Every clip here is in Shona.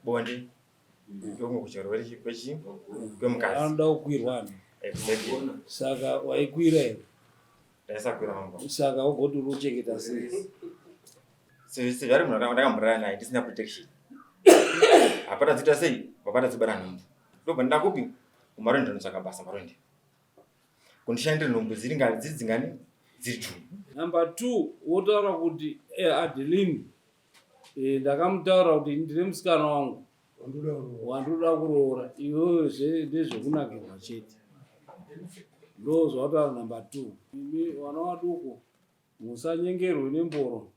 Bonde ndokumwe kuchero kwechi kwemukadzi. Anoda kukwirwa ani? Exactly. Saka waikwira here? Ndaisakwira mambo. Saka ugoti uri kuchengeta sei? Sezvo ari munhu ndakamborara naye ndisina protection. Hapana dzita sei? Hapana dzibara nhumbu. Ndobva ndakupi? Kumarondi ndinotsvaka basa marondi. Kundishandira nhumbu dziri ngani dziri dzingani? Dziri two. Number 2 wotaura kuti eh, Adeline eh, ndakamutaura kuti ndine musikana wangu wandoda kuroora iwewe zve ndezvekunakirwa chete. Ndo zvawataura number 2. Imi vana vaduku musanyengerwe nemboro.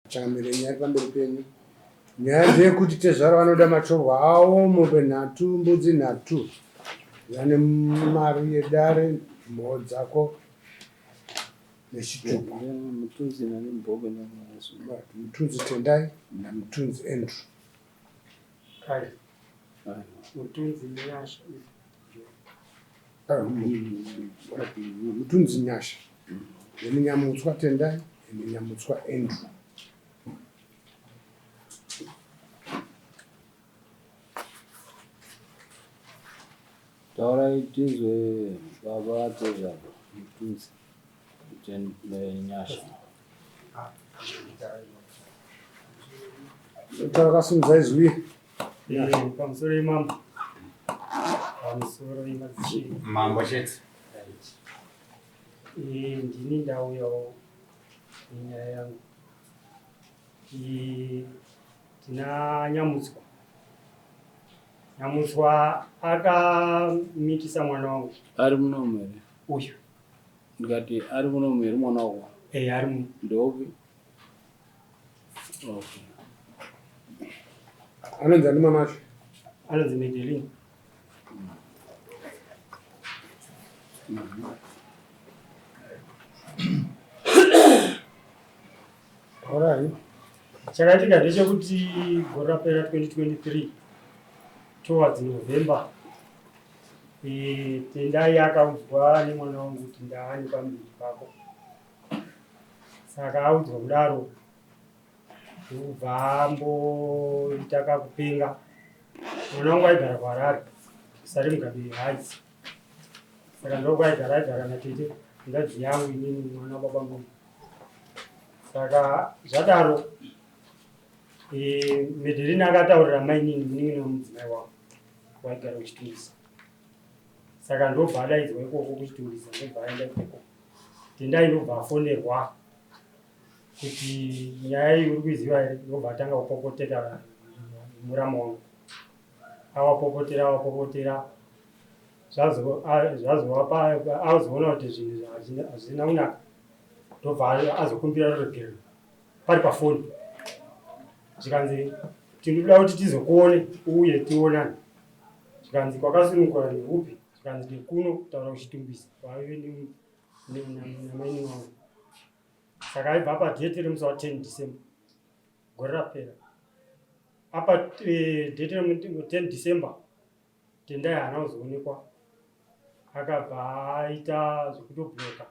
Changamire, nyaya iri pamberi penyu. Nyaya ndeyekuti tezvara vanoda matorwa awo, mombe nhatu, mbudzi nhatu. Vane mari yedare, mhoo dzako nechitupa. Mutunzi nani Mbobe Mutunzi Tendai naMutunzi Andrew. Kai. Mutunzi Nyasha. Mutunzi Nyasha nemunyamutswa Tendai nemunyamutswa Andrew. Taurai tinzwe baba tezvaro Mutunzi Nyasha. Takasimudza izwi. Pamusoro yemambo. Pamusoro yemadzishe. Mambo chete. Ndini ndauyawo nenyaya yangu. Tina Nyamutswa. Nyamutswa akamitisa mwana wangu. Ari munomu here? Uyu. Ndikati ari munomu here mwana wako? Eh, ari muno. Ndeupi? Okay. Anonzi ani mwana wacho? Anonzi Medeline. Alright. Chakaitika ndechekuti gore rapera 2023 towards November e, Tendai akaudzwa nemwana wangu kuti ndaani pamberi pako. Saka audzwa kudaro ndokubva amboita kakupenga. Mwana wangu aigara kuHarare sari Mugabe Heights. Saka ndokwaigara aigara natete hanzvadzi yangu inini mwana wababa vangu. Saka zvadaro e, Medeline akataurira mainini munin'ina wemudzimai wangu waigara kuChitungwiza. Saka ndobva adaidzwa ikoko kuChitungwiza ndobva aenda ikoko. Tendai ndobva afonerwa kuti nyaya iyi uri kuiziva here ndobva atanga kupopotera muramu wangu. Awapopotera awapopotera zvazovapa azoona kuti zvinhu hazvina kunaka ndobva azokumbira ruregerero pari pafoni zvikanzi tinoda kuti tizokuone uuye tionane zvikanzi kwakasunungura neupi zvikanzi nekuno kutaura kuchitumbisa kwaive namaini wangu saka aibva apa dheti remusi wa 10 December gore rapera apa dheti remu 10 December Tendai haana kuzoonekwa akabva aita zvekutobloka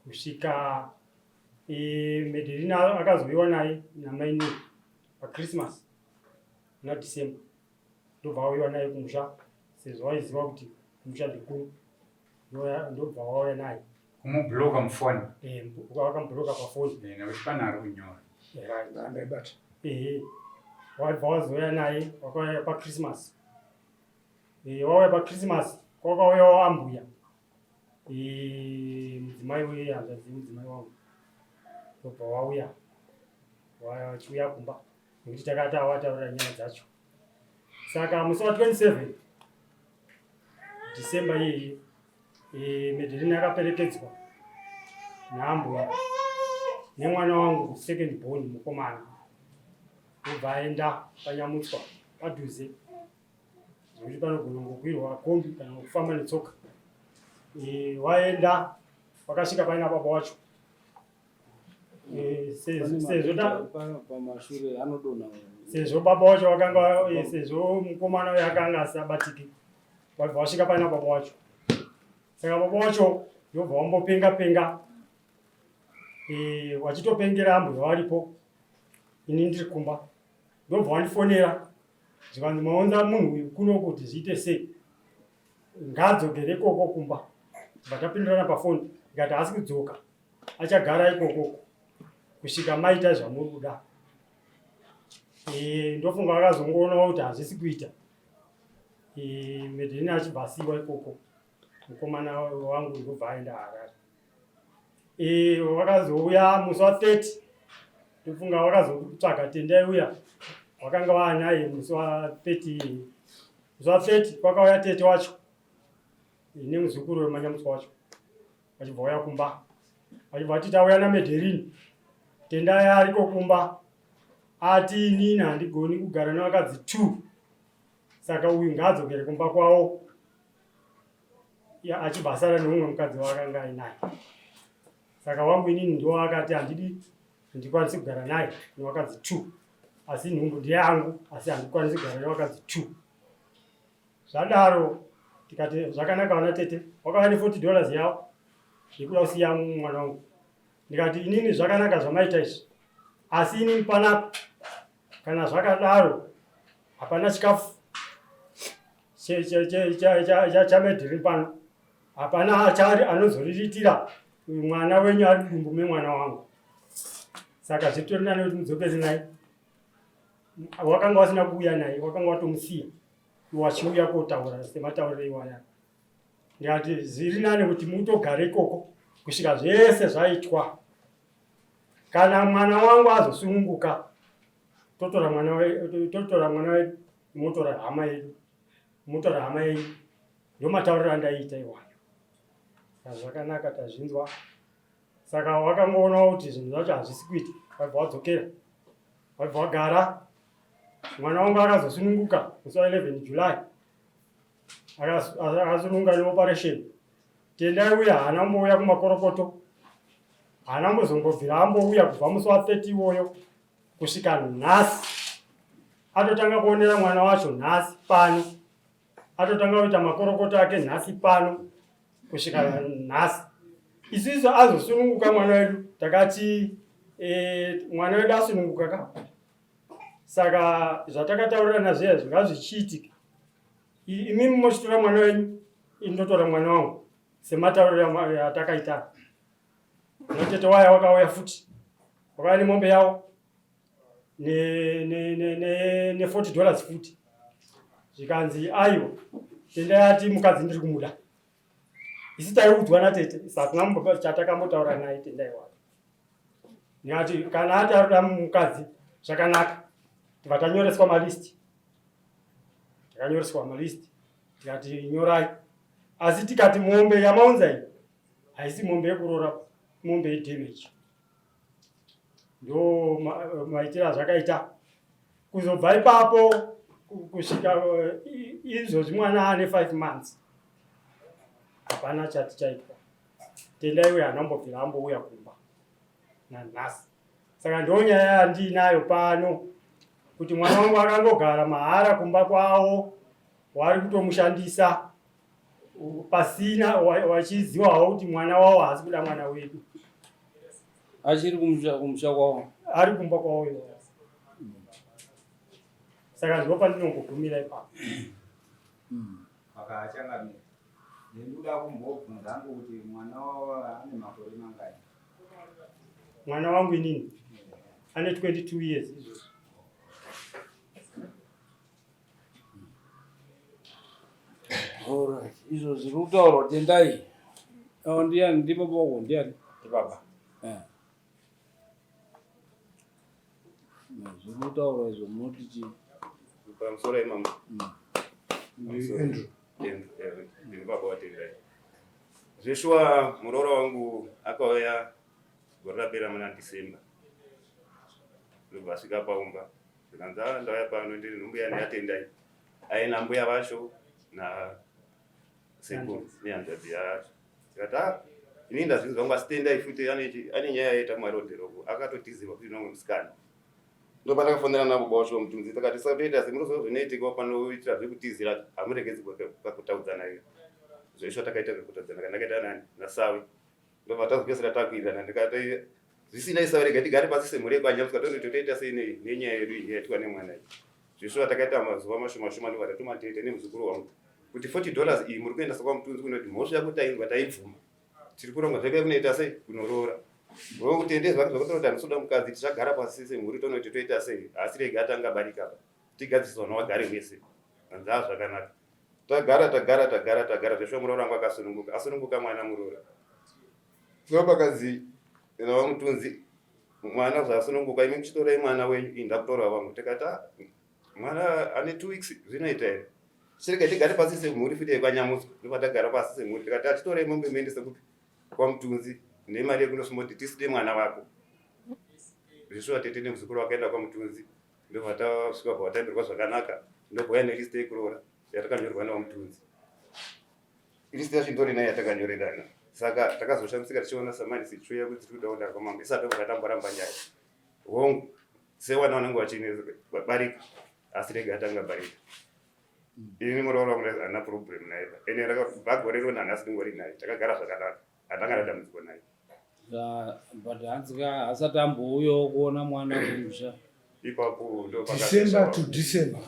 kusvika e, Medelina akazouyiwa naye namainini paChristmas muna December ndobva auyiwa naye kumusha sezvo waiziva kuti kumusha ndikuno ndobva wauya naye kumubloka mufoni eh, wakamubloka pafoni eh, nekuti pane ari kunyora ndaibata ehe wabva wazouya naye wakauya pachristmas eh, wauya pachristmas kwakauyawo ambuya mudzimai wehanzvadzi yemudzimai wangu ndobva wauya wachiuya kumba nekuti takati awataurira nyaya dzacho saka musi wa 27 December iyeye e, Medeline akaperekedzwa naambuya nemwana wangu second born mukomana ndobva aenda panyamutswa padhuze zvekuti panogona kungokwirwa kombi kana kufamba netsoka e, waenda wakasvika paina baba wacho Eh, pamashure anodonha sezvo baba wacho wakanga eh, sezvo mukomana uyo akanga asabatiki wabva wasvika paina baba wacho saka baba wacho ndobva wambopenga penga eh, wachitopengera ambuya waripo ini ndiri kumba. Ndobva wandifonera zvikanzi maunza munhu uyu kuno kuti zviite sei, ngaadzokere ikoko kumba. Tibva tapindirana pafoni ndikati haasi kudzoka, achagara ikoko kusvika maita zvamuri kuda. E, ndofunga vakazongoonawo kuti hazvisi kuita. E, Medelina achibva asiiwa ikoko, mukomana wangu ndobva aenda Harare. E, wakazouya musi wa 30 ndofunga wakazotsvaga Tendai uya wakanga waanaye musi wa 30 musi wa 30 kwakauya tete wacho nemuzukuru wemanyamutswa wacho vachibva uya kumba vachibva vati tauya naMederini Tendai ariko kumba ati inini handigoni kugara nevakadzi two saka uyu ngaadzokere kumba kwavo achibva asara neumwe mukadzi waakanga ainaye saka wangu inini ndiwo akati handidi handikwanisi kugara naye nevakadzi two asi nhumbu ndeyangu asi handikwanisi kugara nevakadzi two zvadaro tikati zvakanaka vana tete wakauya ne 40 dollars yavo yekuda kusiya mwana wangu ndikati inini zvakanaka zvamaita izvi asi inini panapa kana zvakadaro hapana chikafu chamedhiri pano hapana achari anozoriritira mwana wenyu ari mudumbu memwana wangu saka zvitori nani kuti mudzokere naye wakanga wasina kuuya naye wakanga watomusiya wachiuya kotaura sematauriro iwaya ndikati zviri nani kuti mutogare ikoko kusvika zvese zvaitwa kana mwana wangu azosununguka totora mwana totora mwana wedu motora hama yedu motora hama yenyu ndomatauriro andaiita iwayo zvakanaka tazvinzwa saka wakangoonawo kuti zvinhu zvacho hazvisi kuita wabva wadzokera wabva wagara mwana wangu akazosununguka musi wa 11 July akasununga neoperation Tendai uya haana kumbouya kumakorokoto haana kumbozongobvira ambouya kubva musi wa 30 iwoyo kusvika nhasi atotanga kuonera mwana wacho nhasi pano atotanga kuita makorokoto ake nhasi pano kusvika nhasi isusu azosununguka mwana wedu takati e, mwana wedu asununguka ka saka zvatakataurirana zviya zvingazvichiitika imimi mochitora mwana wenyu indotora mwana wangu sematauriro atakaita notete waya wakauya futi wakauya nemombe yawo ne 40 dollars futi zvikanzi aiwa tendai ati mukadzi ndiri kumuda isi taiudzwa natete satina chatakambotaura naye tendai wake ndikati kana ati arikuda mukadzi zvakanaka tibva tanyoreswa malist takanyoreswa malist tikati nyorai asi tikati mombe yamaunza iyi haisi mombe yekuroora mombe yedamage ndo maitiro azvakaita kuzobva ipapo kusvika eh, izvozvi mwana ane five months hapana chati chaitwa tendai uye haana kumbobvira ambouya kumba nanhasi saka ndo nyaya yandiinayo pano kuti mwana wangu akangogara mahara kumba kwavo wari kutomushandisa pasina wachizivawo kuti mwana wavo haasi kuda mwana wedu achiri kumusha kwavo ari kumba kwavo iwo saka ndipo pandinongogumira ipapo Akachangamira ndinoda kumbobvunza hangu kuti mwana wavo ane makore mangani? Mwana wangu inini ane 22 years izvozvo. Alright, izvo zviri kutaurwa tendai. Awo ndiyani ndibaba wako ndiyani? Ndibaba. Eh. Zviri kutaurwa izvo munoti chii? Pamusoro imama. Ndi Andrew. Andrew, ndiri baba waTendai. Zveshuwa muroora wangu akauya gore rapera muna December. Ndobva asvika paumba. Zvikanzi ah ndauya pano ndiri nhumbu yani yaTendai. Aina mbuya vacho na sekuru nehanzvadzi yacho. Tikati ah inini ndazvinzwa vangu asi Tendai futi ane ane nyaya yaita kumarondero akatotizirwa futi nomwe musikana. Ndopandakafonera navo baba vacho vamutunzi takati saka toita sei munoziva zvinoitika panoitira zvekutizira hamuregedzi kakutaudzana iyo zvaiswa takaita kakutaudzana kana ndakaita nani nasawi ndobva tazopedzisira takuirirana ndikati Zvisinei sawa rega tigare pasi semhuri yekwaNyamutswa toti totoita sei nenyaya yedu iyi yaitwa nemwana iyi. Zveshuwa takaita mazuva mashoma shoma ndobva tatuma tete nemuzukuru wangu kuti 40 dollars iyi muri kuenda sekwaMutunzi kunoti mhosva yako tainzwa taibvuma. Tiri kuronga zvekuya kunoita sei kunoroora. Vokuti tende zvake zvakatora kuti handisi kuda mukadzi tichagara pasi semhuri tonoti toita sei asi rega atanga barika apa tigadzirise vanhu vagare vese. Hanzi haa zvakanaka. Tagara tagara tagara tagara zveshuwa muroora wangu akasununguka asununguka mwana muroora. Baba vamutunzi mwana zvasununguka imi muchitorai mwana wenyu ini ndakutora wangu tikati ah, mwana ane 2 weeks zvinoita here chirega tigare pasi semhuri futi yekwanyamutswa ndopatagara pasi semhuri tikati atitorei mombe muendese kupi kwamutunzi nemari yekundosumoti tiside mwana wako zveshuwa tete nemuzukuru wakaenda kwamutunzi ndovatasvika pavatambirwa zvakanaka ndobouya nelist yekuroora yatakanyorwa nevamutunzi List yacho indori nayo yatakanyorerana saka takazoshamisika tichiona samani sichuya kuti tiri kuda kudaro kwamambo isati obva tamboramba nyaya hongu sewana vanenge vachibarika asi rega atanga barika ini muroora wangu handina problem naye ba ene rakabva gore rino nanhasi ndingori naye takagara zvakanaka handanga nadambudziko naye but hanzi ka hasati ambouyawo kuona mwana kumusha ipapo ndo December to December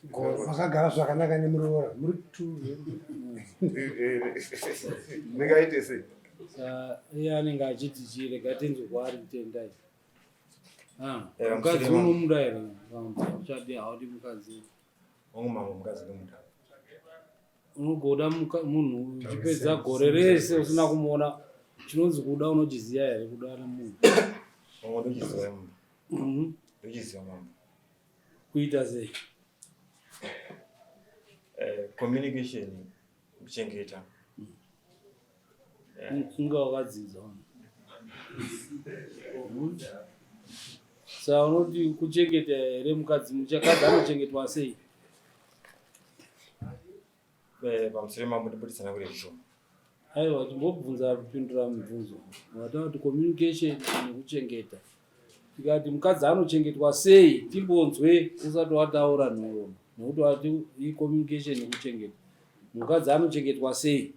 gore makagara zvakanaka nemuroora muri two ndingaite sei iye anenge achiti chii rega tinzwe kwaari kutendai ah, mukadzi unomuda here uchadi haudi mukadzi wangu mambo mukadzi ndomuda unogoda munhu uchipedza gore rese usina kumuona chinonzi kuda unochiziva here kuda nemunhu ndochiziva mhm. ndochiziva mambo kuita sei eh, communication kuchengeta Inga wakadzidza hmm? Sa unoti kuchengeta here mukadzi muchakadzi anochengetwa sei? Eh, pamusoro mambo ndibuditsana kuri zvishoma. Aiwa timbobvunza kupindura mibvunzo. Wataura kuti communication nekuchengeta. Tikati mukadzi anochengetwa sei timbonzwe usati wataura nhoroondo nekuti wati icommunication nekuchengeta. Mukadzi anochengetwa sei?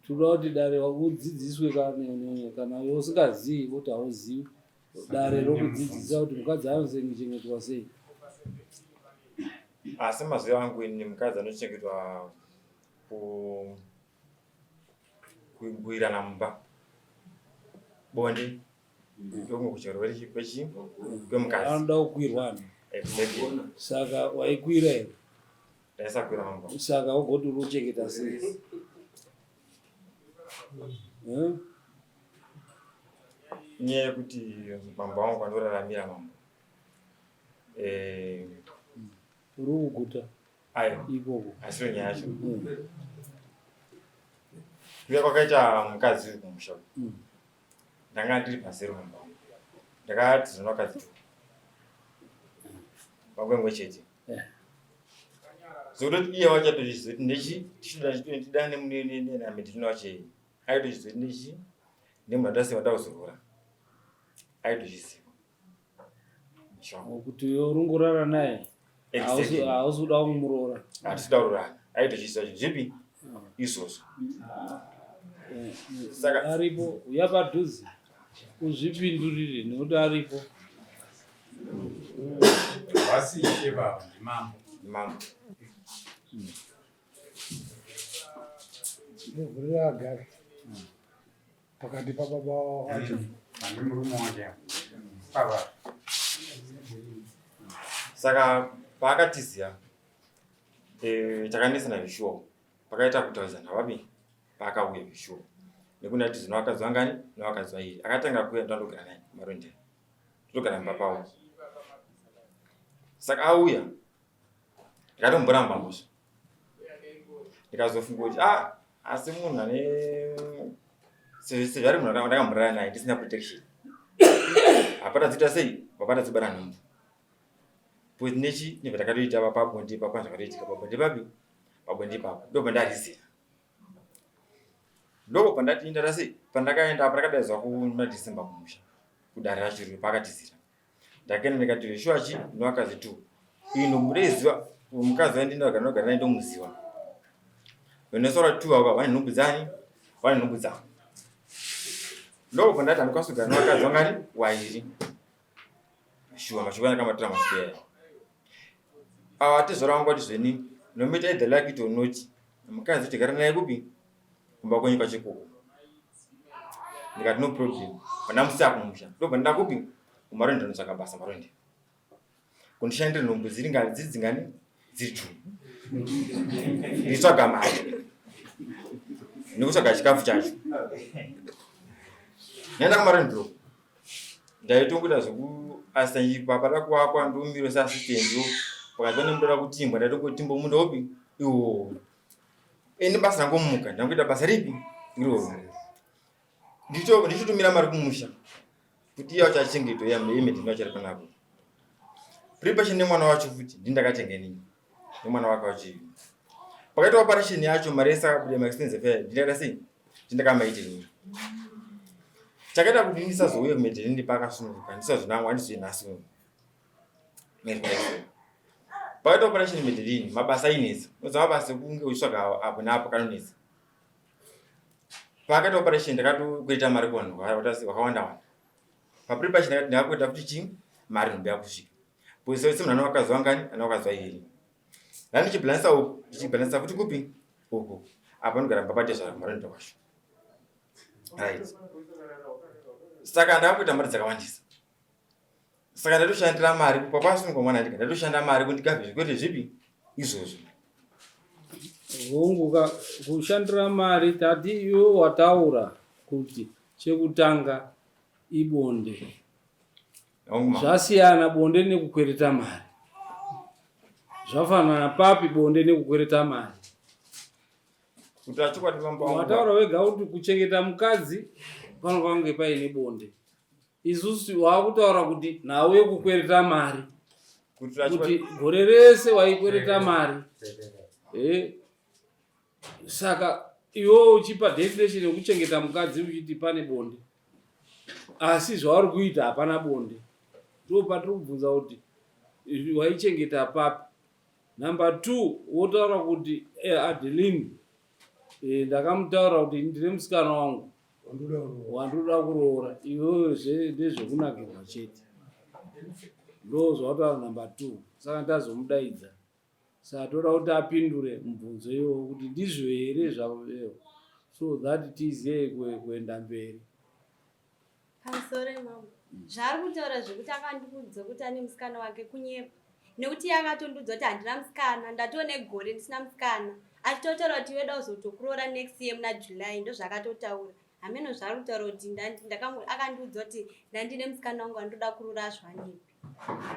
Tinoda kuti dare udzidziswe kana iwe usingazivi kuti hauzivi dare rokudzidzisa kuti mukadzi anochengetwa sei. Asi mazivo angu ini mukadzi anochengetwa kuirana mumba bonde ndokumwe kuchero kwechi kwemukadzi anoda kukwirwa exactly saka waikwira here ndaisakwira mambo saka ugoti uri kuchengeta sei eh? Inyaya yekuti mambo wangu kwandinoraramira mambo eh, uri kuguta ayo ikoko asiro nyaya yacho kuya kwakaita mukadzi uyu kumusha uyu ndanga ndiri pazero mumba umu ndakati zvino vakadzi tu panguva imwe chete zvekutoti iye wachatozviziva kuti ndechi tichidane namedhino wacho aitozviziva kuti ndechi nemunhu andasiva ndakuzoroora aitozviziva kuti urungorara naye hausi kuda kumuroora hatisi kuda kuroorana aitozviziva zvinhu zvipi izvozvo eh, saka aripo uya padhuze uzvipindurire nekuti aripo Havasi ishe baba ndimambo. Mambo. Ndovhurira agare pakati pababa wacho. Ane murume wake baba. Saka paakatizira eh, takanesana zvishuwa pakaita kutaudzana vapi paakauya zvishuwa nekuti ndati zvino vakadzi vangani nevakadzi vairi akatanga kuuya ndandogara naye marondera totogara mumba pavo saka auya ndikatomboramba mhosva ndikazofunga kuti ah asi munhu ane sezvari munhu ndakamborara naye ndisina protection hapana dziita sei hapana dzibara nhumbu because nechi nebva takatoita pabonde papa zvakatoitika pabonde papi pabonde ipapo ndobva ndarizira ndobva ndati ndarasi pandakaenda pandakadaidzwa kuna December kumusha kudare racho riri paakatizira ndakaenda ndikati veshuwa chi nevakadzi two iyi ndomureziva mukadzi wandinogara naye ndomuziva venesora two ava vane nhumbu dzani vane nhumbu dzavo Ndokubva ndati handikwanisi kugara nevakadzi vangani wairi. Shuwa mashoko andakamatira mashoko aya. Ava tezvara vangu vati zveni no matter either like it or not mukadzi tigara naye kupi kumba kwenyu pachikoko. Ndikati no problem. Vandamusiya kumusha. Ndobva ndenda kupi kumarondi ndinotsvaka basa marondi. Kundishandira nhumbu dziri ngani dziri dzingani dziri two. Nditsvaga mari. Nekutsvaga chikafu chacho. Ndaenda kumarondi ndiro. Ndaitongoita zvekuasa pada kuwakwa ndomiro seassistant pakati pane munoda kutimbwa ndaitongotimba munda upi iwowo. Ini basa rangomuka ndangoita basa ripi iroro. Ndichotumira mari kumusha kuti iye wacho achengetwe yemedhini wacho ari panapo. Preparation nemwana wacho futi ndini ndakatenga inini nemwana wake wacho iyo. Pakaitwa operation yacho mari yese akabuda maexpense affair ndini ndakaita sei ndakamaita inini. Chakaita kuti ndisazouye kumedhini paakasununguka ndisazonangwa handizoye nhasi uno. Pakaitwa operation medhini mabasa ainetsa. Unoziva mabasa ekunge uchitsvaga apo neapo kanonetsa. Paakaita operation ndakatokuita mari kuvanhu vakawanda wanda. Papreparation ndakakuita futi chii mari nhumbi yakusvika. Because semunhu ane vakadzi vangani ane vakadzi vairi. Ndandichibhalansa uku ndichibhalansa futi kupi uku. Apa ndogara mubabate zvaro marondo kwacho. Right. Saka ndakakuita mari dzakawandisa. Saka ndatoshandira mari papa asungwa mwana ndika ndatoshanda mari kuti ndikabve zvikwereti zvipi izvozvo. Hongu ka kushandira mari tati iwe wataura kuti chekutanga ibonde. Zvasiyana bonde nekukwereta mari. Zvafanana papi bonde nekukwereta mari? Wataura wega kuti kuchengeta mukadzi panofanira kunge paine bonde. Isusu wakutaura kuti nhau yekukwereta mari kuti gore rese waikwereta mari eh, saka iwe uchipa definition yekuchengeta mukadzi uchiti pane bonde asi zvauri kuita hapana bonde ndo patiri kubvunza kuti waichengeta papi number two wotaura kuti eh, adeline eh, ndakamutaura kuti ndine musikana wangu wandoda kuroora iwewe ndezvekunakirwa chete ndo zvawataura number two saka ndazomudaidza saka toda kuti apindure mubvunzo iwowo kuti ndizvo here zvavo so that tizive kuenda mberi Pamusoro imambo. Zvaari kutaura zvekuti akandiudza kuti ane musikana wake kunyepa. Nekuti iye akatondiudza kuti handina musikana, ndatoo negore ndisina musikana. Achitotaura kuti iwe da uzotokuroora next year muna July ndozvaakatotaura. Hameno zvaari kutaura kuti akandiudza kuti ndandine musikana wangu andoda kuroora azvanepi.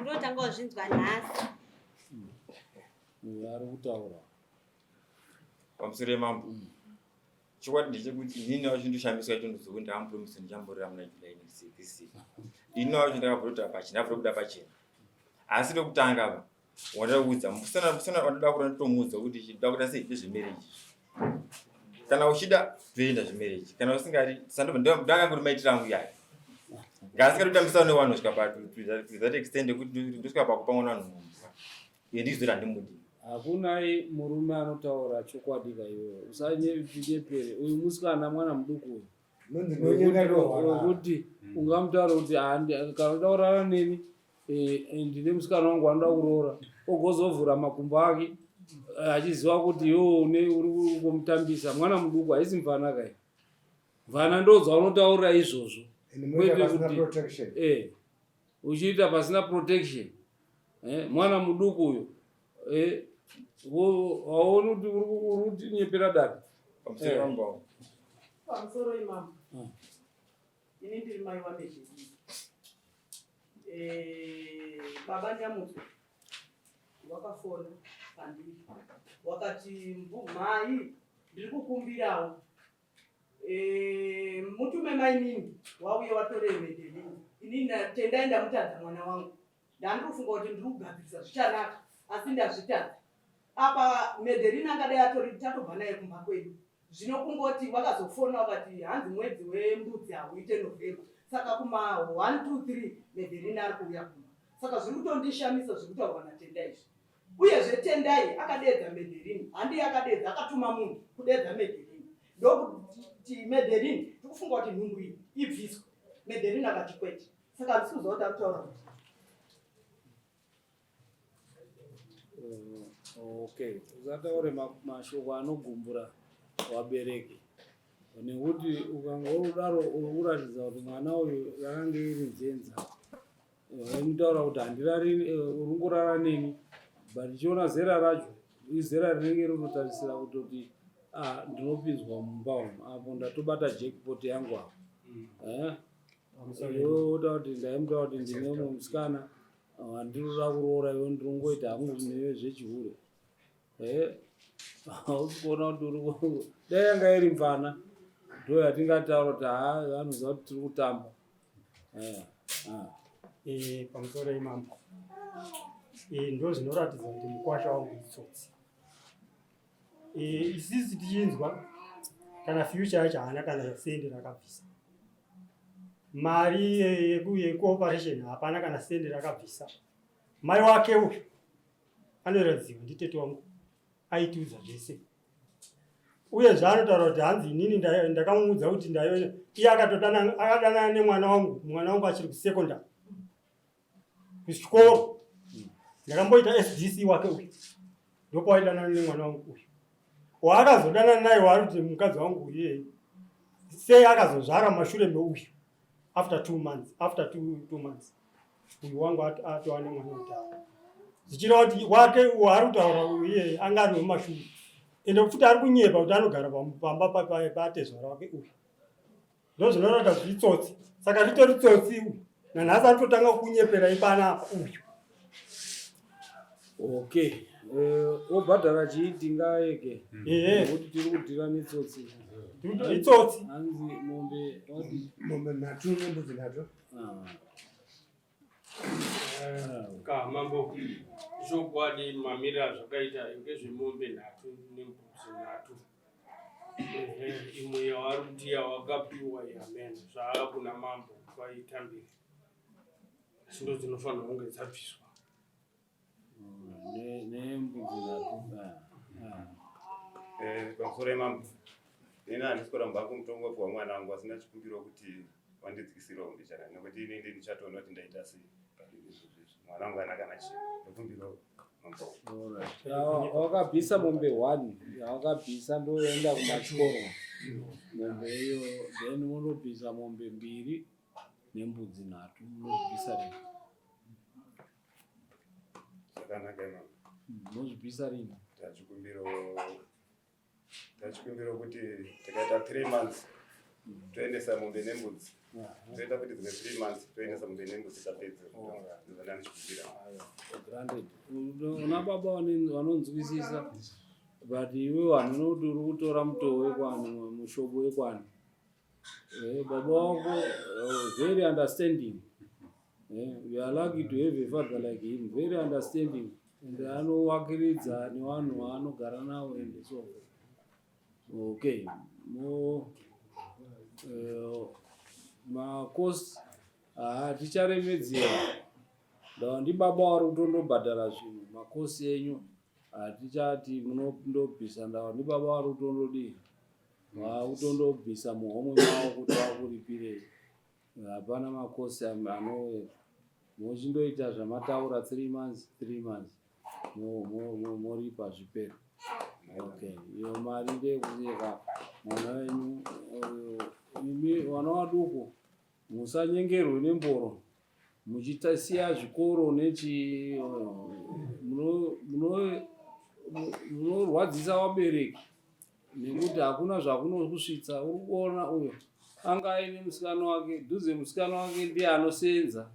Ndotanga kuzvinzwa nhasi. Uyu ari kutaura. Pamusoro yemambo. Chokwadi ndechekuti inini wacho ndoshamiswa icho ndozokuti ndakamupromisa ndichamborera muna July next year this year. Inini wacho ndakabva pachena, ndabva kuda pachena. Asi rekutanga apa wandakuudza musana musana wandoda kuda ndotomuudza kuti chida kuda sei ndezvemarriage. Kana uchida toenda zvemarriage. Kana usingadi sandobva ndanga kuri maitiro angu yayo. Ngaasingadi kutambisa newanhu kusvika pa to that extent yekuti ndosvika pakupa mwana wanhu nhumbu. Iye ndizvo handimudi. Hakuna murume anotaura chokwadi ka iwewe. Usanyepere. Uyu musikana mwana muduku uyu. Wekuti ungamutaura kuti kana uda kurara neni eh, ndine musikana wangu anoda kuroora ogozovhura makumbo ake eh, achiziva kuti iwe une uri kumutambisa mwana muduku haisi mvana kai mvana ndodzaunotaurira izvozvo kwete kuti eh, uchiita pasina protection eh, mwana muduku uyo eh, waoni kuti uri kutinyepera dada eh. Pamusoro imama hmm. Ini ndiri mai waMedheli eh, baba Nyamutswa wakafona pandiri wakati mhai ndiri kukumbirawo Eh, mutume mainini wauye watore Medelini inini tendai ndamutadza mwana wangu ndandiri kufunga kuti ndiri kugadzirisa zvichanaka asi ndazvitadza apa Medelini angadai atori tatobva naye kumba kwedu zvino kungoti vakazofona vakati hanzi mwedzi wembudzi hauite November saka kuma 1 2 3 Medelini ari kuuya kumba saka zviri kutondishamisa zviri kutaurwa naTendai izvi Uyezve Tendai akadeedza Medeline, handiye akadeedza, akatuma munhu kudeedza Medeline. Ndokuti Medeline, tikufunga kuti nhumbu iyi ibviswe. Medherini akati kwete. Saka handisi kuziva kuti ari kutaura kuti. Okay, usataure mashoko anogumbura vabereki nekuti ukangodaro uri kuratidza kuti mwana uyu yakange iri nzenza. Vaimutaura kuti handirari eh, uri kungorara neni but ndichiona zera racho izera rinenge rinotarisira kutoti ah, ndinopinzwa mumba umu apo ndatobata jackpot yangu apo mm. eh? Iwe kuti ndaimutaura kuti ndine umwe musikana handinoda kuroora iwe ndinongoita hangu newe zvechihure eh hausi kuona kuti uri dai yanga iri mvana ndo yatingataura kuti haa vanoziva kuti tiri kutamba eh, ah. Eh, pamusoro imambo eh, ndo zvinoratidza kuti mukwasha wangu itsotsi isisi tichinzwa kana future yacho haana kana sendi rakabvisa mari yekuoperation hapana kana sendi rakabvisa mai wake uyu anoratidzirwa nditete wangu aitiudza zvese uye zvaanotaura kuti hanzi inini ndakamuudza kuti ndaive iye akadanana nemwana wangu mwana wangu achiri kusecondary kuchikoro ndakamboita sdc wake uyu ndopawaidanana nemwana wangu uyu waakazodanana naye waari kuti mukadzi wangu iyeye sei akazozvara mumashure meuyu after two months after two, two months uyu wangu atova nemwana kudhara zvichireva kuti wake waari kutaura uyu iyeye anga ari wemumashure ende futi ari kunyepa kuti anogara pamba patezvara wake uyu ndozvinoratidza kuti itsotsi saka ritori tsotsi uyu nanhasi ari kutotanga kunyepera ipanapa uyu okay eh, wobhadhara chii tingaeke nekuti tiri kudhira netsotsi itsotsi hanzi mombe mombe nhatu nembudzi nhatu ah. Ka mambo chokwadi mamiriro azvakaita ngezvemombe nhatu nembudzi nhatu Ehe, imwe yavari kuti yawakapiwa yamen zvaava kuna mambo vaitambire asi ndo dzinofanirwa kunge dzabviswa Nembudzi nhatu. Ah, ah. Eh, pamusoro yemambo ini handisi kuramba hangu mutongo wapiwa mwana wangu asi ndachikumbirawo kuti wandidzikisirawo mbichana nekuti ini ndi ndichatoona kuti ndaita sei mwana wangu ana kana chii ndokumbirawo mambo Wakabvisa mombe one yawakabvisa ndoenda kumachikoro mombe iyo then unobvisa mombe mbiri nembudzi nhatu unozvibvisa rini zvakanaka imambo unozvibvisa rini tachikumbiro tachikumbiro kuti tikaita three months toendesa mombe nembudzi toita kuti dzimwe three months toendesa mombe nembudzi tapedza ndozvandandichikumbira granted una baba vanonzwisisa but iwe vanhu nokuti uri kutora mutoo wekwani mushobo wekwani Eh, baba wako uh, very understanding eh, you are lucky to have a father like him very understanding and anowakiridza nevanhu vaanogara navo and so forth okay mo uh, macost haticharemedzera ndava ndibaba vari kutondobhadhara zvinhu makosi enyu hatichati munondobvisa ndava ndibaba vari kutondodii Vakutondobvisa muhomwe mavo kuti vakuripirei. Hapana makosi anowera. Mochindoita zvamataura 3 months 3 months moripa zvipere. Okay, iyo mari ndeyekuyeka mwana wenyu imi vana vaduku musanyengerwe nemboro muchisiya zvikoro nechi munorwadzisa vabereki nekuti hakuna zvakunokusvitsa uri kuona uyo anga aine musikana wake dhuze musikana wake ndiye anosenza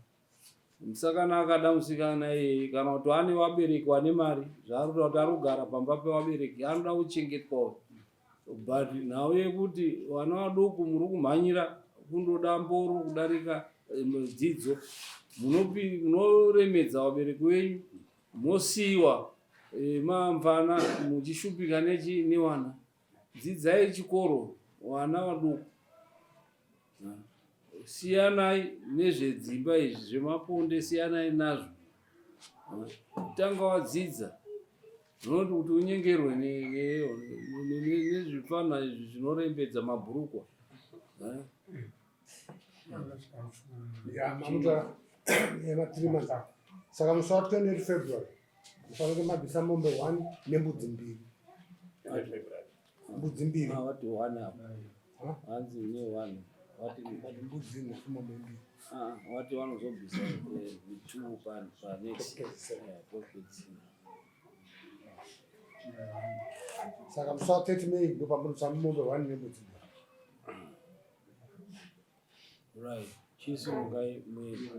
musakana akada musikana iyeye kana kuti ane vabereki vane mari zvaari kuta kuti ari kugara pamba pevabereki anoda kuchengetwa but nhau yekuti vana vaduku muri kumhanyira kundoda mboro kudarika eh, dzidzo munoremedza vabereki venyu Mosiiwa eh, mamvana muchishupika nechi newana. Dzidzai chikoro wana waduku. Siyanai nezvedzimba izvi zvemaponde siyanai nazvo. Tanga wadzidza unoti kuti unyengerwe nezvipfana izvi zvinorembedza mabhurukwa. Ya, mamutora yema 3 months. Saka musi wa 28 February mufanira kunge mabvisa mombe 1 nembudzi mbiri. Mbudzi mbiri. Ah, wati one apa. Hanzi ne one. Wati mbudzi nhatu mombe mbiri. Ah, wati vanozobvisa eh, two pa pa next. Eh, popedzisira. Saka musi wa 30 May ndopamunobvisa mombe 1 nembudzi mbiri. Right. Chisimukai muende.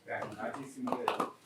Ngatisimuke.